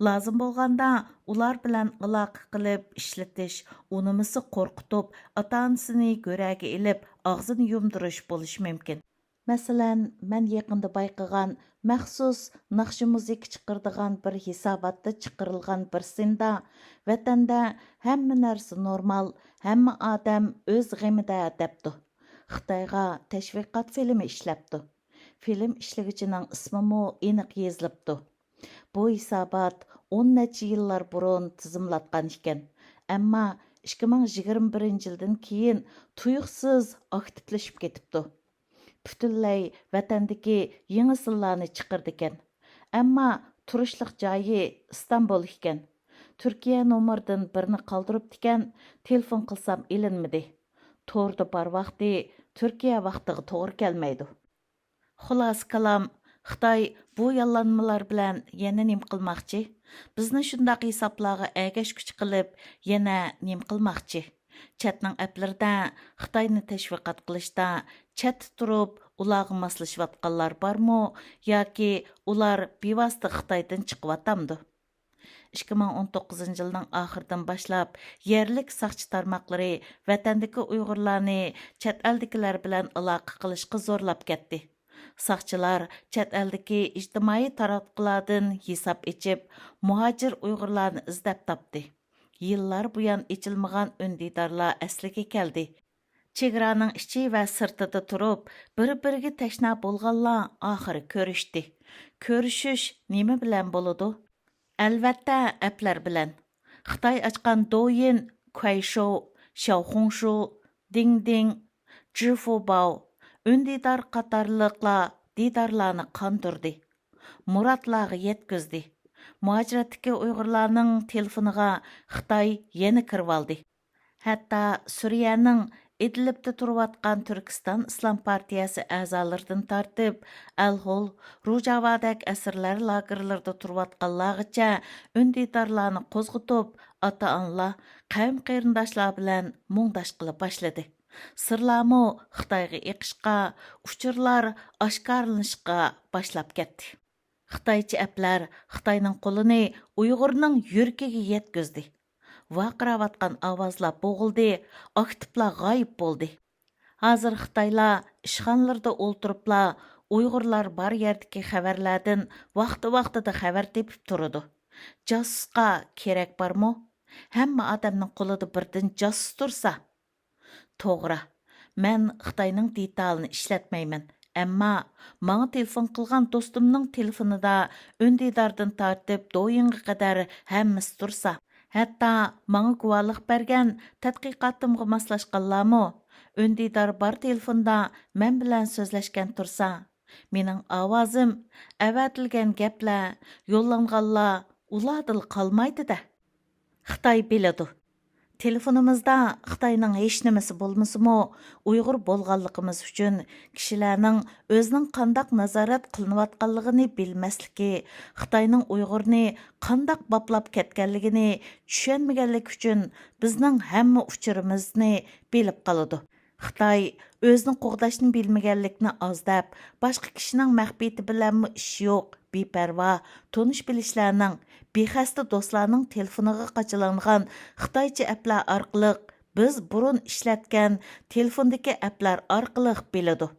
لازىم بولغاندا ئۇلار بىلەن ئالاقە قىلىپ ئىشلىتىش، ئۇنىمىسا قورقۇتۇپ، ئاتا-ئانىسىنى گۆرەگە ئېلىپ، ئاغزىنى يۇمدۇرۇش بولۇشى مۇمكىن. مەسىلەن، مەن يېقىندا بايقىغان مەخسۇس ناخشا مۇزىكا چىقىرىدىغان بىر ھېساباتتا چىقىرىلغان بىر سىندا، ۋەتەندە ھەممە نەرسە نورمال، ھەممە ئادەم ئۆز غېمىدە دەپتۇ. خىتايغا تەشۋىقات فىلىمى ئىشلەپتۇ. فىلىم ئىشلىگۈچىنىڭ ئىسمىمۇ ئېنىق يېزىلىپتۇ. بۇ ھېسابات ئون نەچچە يىللار بۇرۇن تىزىملاتقان ئىكەن، ئەمما ئىككى مىڭ يىگىرمە بىرىنچى يىلدىن كېيىن تۇيۇقسىز ئاكتىپلىشىپ كېتىپتۇ. پۈتۈنلەي ۋەتەندىكى يېڭى سىنلارنى چىقىرىدىكەن. ئەمما تۇرۇشلۇق جايى ئىستانبۇل ئىكەن. تۈركىيە نومۇرىدىن بىرنى قالدۇرۇپتىكەن، تېلېفون قىلسام ئېلىنمىدى. توردا بار ۋاقتى تۈركىيە ۋاقتىغا توغرا كەلمەيدۇ. خۇلاسە كالام، خىتاي بۇ ياللانمىلار بىلەن يەنە نېمە قىلماقچى؟ بىزنى شۇنداق ھېسابلارغا ئەگەشكۈچى قىلىپ يەنە نېمە قىلماقچى؟ چەتنىڭ ئەپلىرىدە خىتاينى تەشۋىقات قىلىشتا چەتتە تۇرۇپ ئۇلارغا ماسلىشىۋاتقانلار بارمۇ ياكى ئۇلار بىۋاسىتە خىتايدىن چىقىۋاتامدۇ؟ ئىككى مىڭ ئون توققۇزىنچى يىلنىڭ ئاخىرىدىن باشلاپ يەرلىك ساقچى تارماقلىرى ۋەتەندىكى ئۇيغۇرلارنى چەت ئەلدىكىلەر بىلەن ئالاقە قىلىشقا زورلاپ كەتتى. ساقچىلار چەت ئەلدىكى ئىجتىمائىي تاراتقۇلاردىن ھېساب ئېچىپ، مۇھاجىر ئۇيغۇرلارنى ئىزدەپ تاپتى. يىللار بۇيان ئېچىلمىغان ئۈندىدارلار ئەسلىگە كەلدى. چېگرانىڭ ئىچى ۋە سىرتىدا تۇرۇپ، بىر-بىرىگە تەشنا بولغانلار ئاخىرى كۆرۈشتى. كۆرۈشۈش نېمە بىلەن بولىدۇ؟ ئەلۋەتتە، ئەپلەر بىلەن. خىتاي ئاچقان دويىن، كۇەيشوۋ، شياۋخۇڭشۇ، دىڭدىڭ، جىفۇباۋ، ئۈندىدار قاتارلىقلار دىدارلارنى قاندۇردى، مۇرادلارغا يەتكۈزدى. مۇھاجىرەتتىكى ئۇيغۇرلارنىڭ تېلېفونىغا خىتاي يەنە كىرىۋالدى. ھەتتا سۈرىيەنىڭ ئىدلىبتە تۇرۇۋاتقان تۈركىستان ئىسلام پارتىيەسى ئەزالىرىدىن تارتىپ، ئەلھول، روجاۋادەك ئەسىرلەر لاگېرلىرىدا تۇرۇۋاتقانلارغىچە ئۈندىدارلارنى قوزغىتىپ، ئاتا-ئانىلار، قەۋم-قېرىنداشلار بىلەن مۇڭداشقىلى باشلىدى. سىرلارمۇ خىتايغا ئېقىشقا، ئۇچۇرلار ئاشكارىلىنىشقا باشلاپ كەتتى. خىتايچە ئەپلەر خىتاينىڭ قولىنى ئۇيغۇرنىڭ يۈرىكىگە يەتكۈزدى. ۋارقىراۋاتقان ئاۋازلار بوغۇلدى، ئاكتىپلار غايىب بولدى. ھازىر خىتايلار ئىشخانىلىرىدا ئولتۇرۇپلا ئۇيغۇرلار بار يەردىكى خەۋەرلەردىن ۋاقتى-ۋاقتىدا خەۋەر تېپىپ تۇرىدۇ. جاسۇسقا كېرەك بارمۇ؟ ھەممە ئادەمنىڭ قولىدا بىردىن جاسۇس تۇرسا. توغرا، مەن خىتاينىڭ دېتالىنى ئىشلەتمەيمەن، ئەمما ماڭا تېلېفون قىلغان دوستۇمنىڭ تېلېفونىدا ئۈندىداردىن تارتىپ دويىڭغا قەدەر ھەممىسى تۇرسا، ھەتتا ماڭا گۇۋاھلىق بەرگەن، تەتقىقاتىمغا ماسلاشقانلارمۇ ئۈندىدار بار تېلېفوندا مەن بىلەن سۆزلەشكەن تۇرسا، مېنىڭ ئاۋازىم، ئەۋەتىلگەن گەپلەر، يوللانغانلار ئۇلاردىلا قالمايدۇ-دە. خىتاي بىلىدۇ. تېلېفونىمىزدا خىتاينىڭ ھېچنېمىسى بولمىسىمۇ، ئۇيغۇر بولغانلىقىمىز ئۈچۈن كىشىلەرنىڭ ئۆزىنىڭ قانداق نازارەت قىلىنىۋاتقانلىقىنى بىلمەسلىكى، خىتاينىڭ ئۇيغۇرنى قانداق باپلاپ كەتكەنلىكىنى چۈشەنمىگەنلىكى ئۈچۈن بىزنىڭ ھەممە ئۇچۇرىمىزنى بىلىپ قالىدۇ. خىتاي ئۆزىنى قوغداشنى بىلمىگەنلىكنى ئاز دەپ، باشقا كىشىنىڭ مەخپىيىتى بىلەنمۇ ئىشى يوق، بىپەرۋا، تونۇش-بىلىشلەرنىڭ، بىخەستە دوستلارنىڭ تېلېفونىغا قاچىلانغان خىتايچە ئەپلەر ئارقىلىق، بىز بۇرۇن ئىشلەتكەن تېلېفوندىكى ئەپلەر ئارقىلىق بىلىدۇ.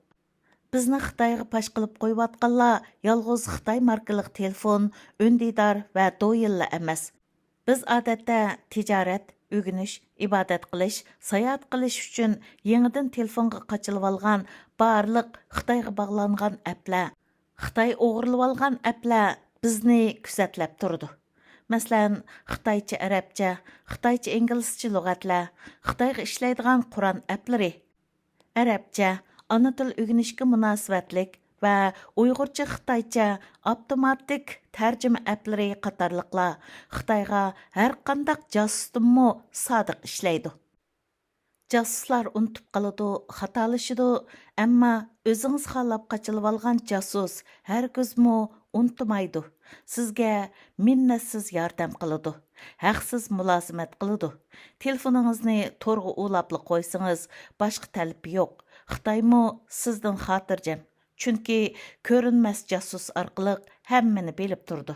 بىزنى خىتايغا پاش قىلىپ قويۇۋاتقانلار يالغۇز خىتاي ماركىلىق تېلېفون، ئۈندىدار ۋە دويىنلا ئەمەس. بىز ئادەتتە تىجارەت، ئۆگىنىش، ئىبادەت قىلىش، ساياھەت قىلىش ئۈچۈن يېڭىدىن تېلېفونغا قاچىلىۋالغان بارلىق خىتايغا باغلانغان ئەپلەر، خىتاي ئوغرىلىۋالغان ئەپلەر بىزنى كۆزەتلەپ تۇرىدۇ. مەسىلەن، خىتايچە ئەرەبچە، خىتايچە ئىنگلىزچە لۇغەتلەر، خىتايغا ئىشلەيدىغان قورال ئەپلىرى، ئەرەبچە، ئانا تىل ئۆگىنىشكە مۇناسىۋەتلىك ۋە ئۇيغۇرچە خىتايچە ئاپتوماتىك تەرجىمە ئەپلىرى قاتارلىقلار خىتايغا ھەرقانداق جاسۇستىنمۇ سادىق ئىشلەيدۇ. جاسۇسلار ئۇنتۇپ قالىدۇ، خاتالىشىدۇ، ئەمما ئۆزىڭىز خالاپ قاچىلىۋالغان جاسۇس ھەرگىزمۇ ئۇنتۇمايدۇ، سىزگە مىننەتسىز ياردەم قىلىدۇ، ھەقسىز مۇلازىمەت قىلىدۇ. تېلېفونىڭىزنى تورغا ئۇلاپلا قويسىڭىز، باشقا تەلىپى يوق. خىتايمۇ سىزدىن خاتىرجەم، چۈنكى كۆرۈنمەس جاسۇس ئارقىلىق ھەممىنى بىلىپ تۇرىدۇ.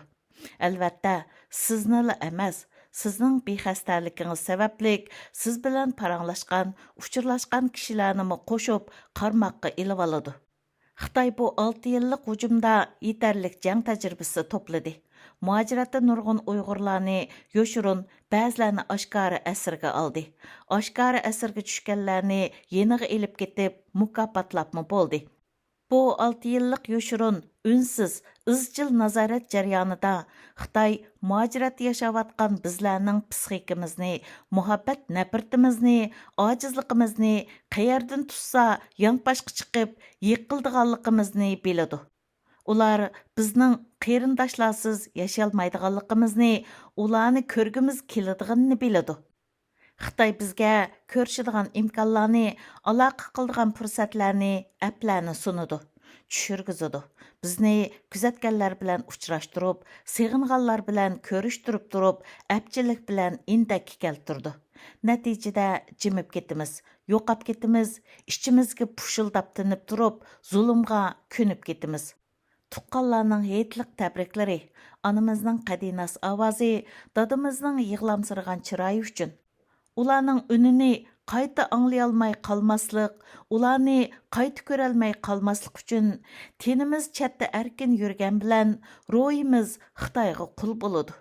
ئەلۋەتتە، سىزنىلا ئەمەس، سىزنىڭ بىخەستەلىكىڭىز سەۋەبلىك سىز بىلەن پاراڭلاشقان، ئۇچۇرلاشقان كىشىلەرنىمۇ قوشۇپ قارماققا ئېلىۋالىدۇ. خىتاي بۇ ئالتە يىللىق ھۇجۇمدا يېتەرلىك جەڭ تەجرىبىسى توپلىدى. مۇھاجىرەتتە نۇرغۇن ئۇيغۇرلارنى يوشۇرۇن، بەزىلەرنى ئاشكارا ئەسىرگە ئالدى. ئاشكارا ئەسىرگە چۈشكەنلەرنى يېنىغا ئېلىپ كېتىپ مۇكاپاتلاپمۇ بولدى. بۇ ئالتە يىللىق يوشۇرۇن، ئۈنسىز، ئىزچىل نازارەت جەريانىدا خىتاي مۇھاجىرەتتە ياشاۋاتقان بىزلەرنىڭ پىسخىكىمىزنى، مۇھەببەت نەپرىتىمىزنى، ئاجىزلىقىمىزنى، قەيەردىن تۇتسا يانپاشقا چىقىپ يىقىلىدىغانلىقىمىزنى بىلىدۇ. ئۇلار بىزنىڭ قېرىنداشلارسىز ياشىيالمايدىغانلىقىمىزنى، ئۇلارنى كۆرگۈمىز كېلىدىغىنىنى بىلىدۇ. خىتاي بىزگە كۆرۈشىدىغان ئىمكانلارنى، ئالاقە قىلىدىغان پۇرسەتلەرنى، ئەپلەرنى سۇنىدۇ. چۈشۈرگۈزىدۇ. بىزنى كۆزەتكەنلەر بىلەن ئۇچراشتۇرۇپ، سېغىنغانلار بىلەن كۆرۈشتۈرۈپ تۇرۇپ، ئەپچىللىك بىلەن ئىندەككە كەلتۈرىدۇ. نەتىجىدە جىمىپ كېتىمىز، يوقاپ كېتىمىز، ئىچىمىزگە پۇشۇلداپ تىنىپ تۇرۇپ، زۇلۇمغا كۆنۈپ كېتىمىز. تۇغقانلارنىڭ ھېيتلىق تەبرىكلىرى، ئانىمىزنىڭ قەدىناس ئاۋازى، دادىمىزنىڭ يىغلامسىرىغان چىرايى ئۈچۈن. ئۇلارنىڭ ئۈنىنى قايتا ئاڭلىيالماي قالماسلىق، ئۇلارنى قايتا كۆرەلمەي قالماسلىق ئۈچۈن تېنىمىز چەتتە ئەركىن يۈرگەن بىلەن روھىمىز خىتايغا قۇل بولىدۇ.